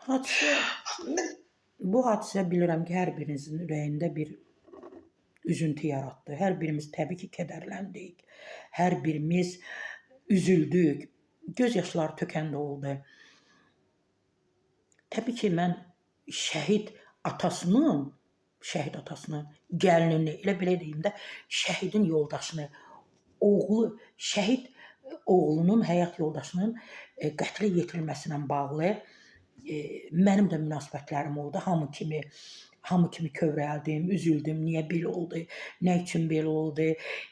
Hadisə, bu hadisə bilirəm ki, hər birinizin ürəyində bir üzüntü yaratdı. Hər birimiz təbii ki, kədərləndik. Hər birimiz üzüldük. Göz yaşları tökən də oldu. Təbii ki, mən şəhid atasının, gəlinini, elə belə deyim də, şəhidin yoldaşını, oğlu, şəhid oğlunun həyat yoldaşının qətlə yetirilməsi ilə bağlı mənim də münasibətlərim oldu. Hamı kimi kövrəldim, üzüldüm. Niyə belə oldu? Nə üçün belə oldu?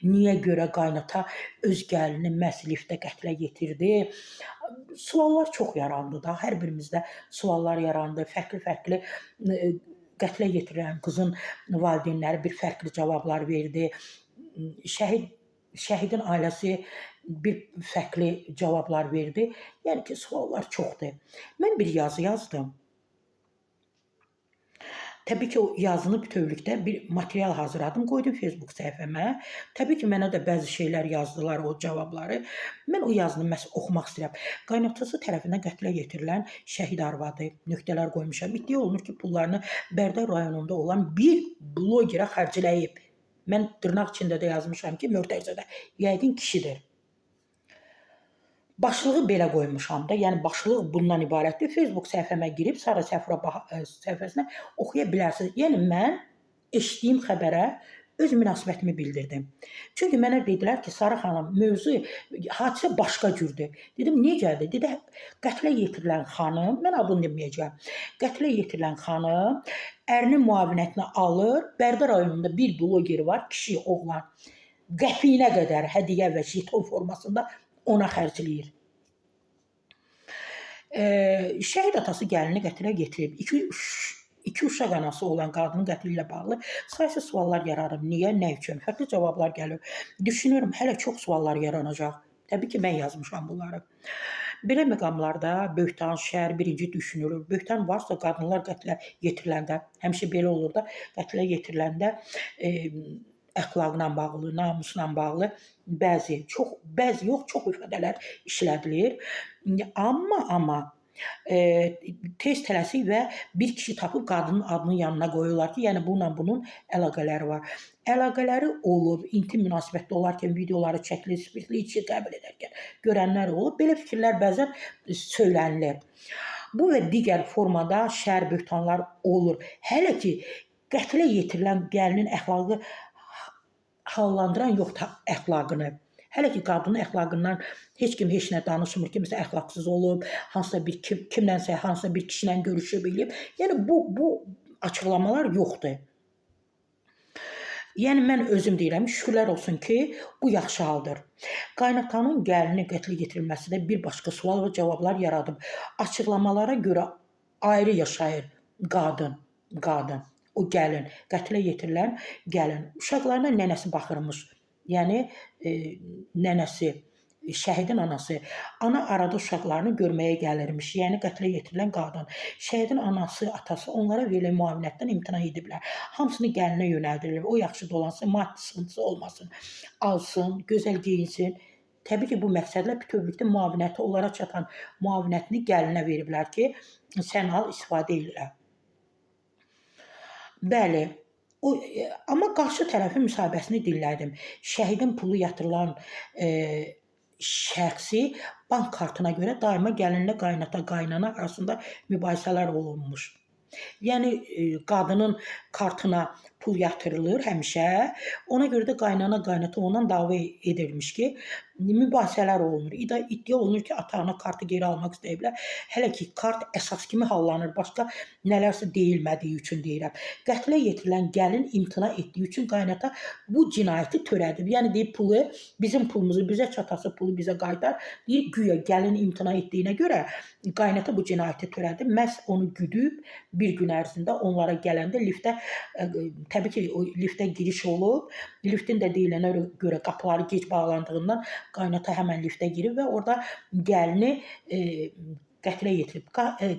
Niyə görə qaynata öz gəlinini məhz liftdə qətlə yetirdi? Suallar çox yarandı da. Hər birimizdə suallar yarandı. Fərqli-fərqli qətlə yetirilən qızın valideynləri bir fərqli cavablar verdi. Şəhidin ailəsi bir fərqli cavablar verdi. Yəni ki, suallar çoxdur. Mən bir yazı yazdım. Təbii ki, o yazını bütövlükdə bir material hazırladım, qoydum Facebook səhifəmə. Təbii ki, mənə də bəzi şeylər yazdılar, o cavabları. Mən o yazını məhz oxumaq istəyirəm. Qaynatası tərəfindən qətlə yetirilən şəhid arvadı, nöqtələr qoymuşam. İddia olunur ki, pullarını Bərdə rayonunda olan bir blogerə xərcləyib. Mən dırnaq içində də yazmışam ki, Möhtərizədə yəqin kişidir. Başlığı belə qoymuşam da, yəni başlıq bundan ibarətdir. Facebook səhifəmə girib Sara Səfura səhifəsinə oxuya bilərsiniz. Yəni mən eşitdiyim xəbərə öz münasibətimi bildirdim. Çünki mənə dedilər ki, Sara xanım, mövzu, hadisə başqa cürdür. Dedim, necədir? Dedi, qətlə yetirilən xanım, mən adını deməyəcəyəm. Qətlə yetirilən xanım ərinin müavinətini alır. Bərdə rayonunda bir bloger var, kişi, oğlan. Qəpiyinə qədər hədiyyə və jeton formasında ona xərcləyir. Şəhid atası gəlini qətlə yetirib. İki uşaq anası olan qadının qətli ilə bağlı saysız suallar yaranıb. Niyə, nə üçün? Fərqli cavablar gəlir. Düşünürəm, hələ çox suallar yaranacaq. Təbii ki, mən yazmışam bunları. Belə məqamlarda böhtan, şər birinci düşünülür. Böhtan varsa qadınlar qətlə yetiriləndə, həmişə belə olur da, qətlə yetiriləndə əxlaqla bağlı, namusla bağlı bəzi, çox, bəzi yox, çox ifadələr işlədilir. Amma tez tələsik və bir kişi tapıb qadının adının yanına qoyurlar ki, yəni bununla bunun əlaqələri var. Əlaqələri olub, intim münasibətdə olarkən videoları çəkilir, spirtli içki qəbul edərkən görənlər olub. Belə fikirlər bəzən söylənilir. Bu və digər formada şər, böhtanlar olur. Hələ ki, qətlə yetirilən gəlinin əxlaqı hallandıran yoxdur əxlaqını. Hələ ki, qadının əxlaqından heç kim heç nə danışmır ki, məsələn, əxlaqsız olub, hansısa bir kimlənsə, hansısa bir kişi ilə görüşüb eləyib. Yəni bu açıqlamalar yoxdur. Yəni mən özüm deyirəm, şükürlər olsun ki, bu yaxşı haldır. Qaynatanın gəlini qətlə yetirilməsi də bir başqa sual və cavablar yaradıb. Açıqlamalara görə ayrı yaşayır qadın. O gəlin, qətlə yetirilən gəlin. Uşaqlarına nənəsi baxırmış. Yəni nənəsi, şəhidin anası. Ana arada uşaqlarını görməyə gəlirmiş. Yəni qətlə yetirilən qadın. Şəhidin anası, atası onlara verilən müavinətdən imtina ediblər. Hamısını gəlinə yönəldirirlər. O yaxşı dolansın, maddi sıxıntısı olmasın. Alsın, gözəl geyinsin. Təbii ki, bu məqsədlə bütövlükdə müavinəti, onlara çatan müavinətini gəlinə veriblər ki, sən al, istifadə elə. Bəli, amma qarşı tərəfin müsahibəsini dinlədim. Şəhidin pulu yatırılan şəxsi bank kartına görə daima gəlinlə qaynata, qaynana arasında mübahisələr olunmuş. Yəni qadının kartına pul yatırılır həmişə. Ona görə də qaynana, qaynata ondan dava edirmiş ki, mübahisələr olunur. İddia olunur ki, ata-ana kartı geri almaq istəyiblər. Hələ ki, kart əsas kimi hallanır. Başqa nələrsə deyilmədiyi üçün deyirəm. Qətlə yetirilən gəlin imtina etdiyi üçün qaynata bu cinayəti törədib. Yəni deyib pulu, bizim pulumuzu, bizə çatası pulu bizə qaytar. Deyir, güya gəlin imtina etdiyinə görə qaynata bu cinayəti törədib. Məhz onu güdüb bir gün ərzində onlara gələndə liftə, təbii ki, o liftə giriş olub. Liftin də deyilənə görə qapıları gec bağlandığından qaynata həmən liftə girib və orada gəlini qətlə yetirib.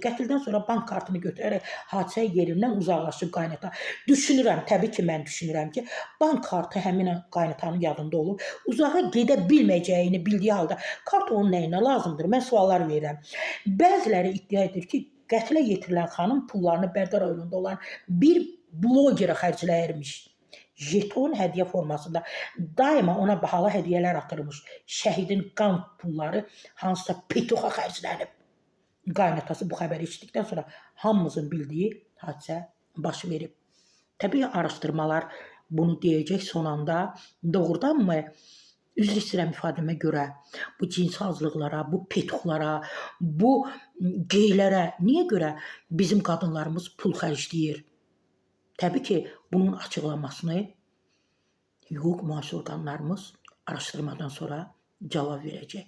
Qətldən sonra bank kartını götürərək hadisə yerindən uzaqlaşıb qaynata. Düşünürəm, təbii ki, mən düşünürəm ki, bank kartı həmin qaynatanın yadında olub, uzağa gedə bilməyəcəyini bildiyi halda kart onun nəyinə lazımdır? Mən suallar verirəm. Bəziləri iddia edir ki, Qətlə yetirilən xanım pullarını Bərdə rayonunda olan bir blogerə xərcləyirmiş. Jeton hədiyyə formasında daima ona bahalı hədiyyələr atırmış. Şəhidin qan pulları hansısa petuxa xərclənib. Qaynatası bu xəbəri eşitdikdən sonra hamımızın bildiyi hadisə baş verib. Təbii araşdırmalar bunu deyəcək son anda doğrudanmı, üzr istəyirəm ifadəmə görə, bu cinsi azlıqlara, bu petuxlara, bu geylərə niyə görə bizim qadınlarımız pul xərcləyir? Təbii ki, bunun açıqlamasını hüquq mühafizə orqanlarımız araşdırmadan sonra cavab verəcək.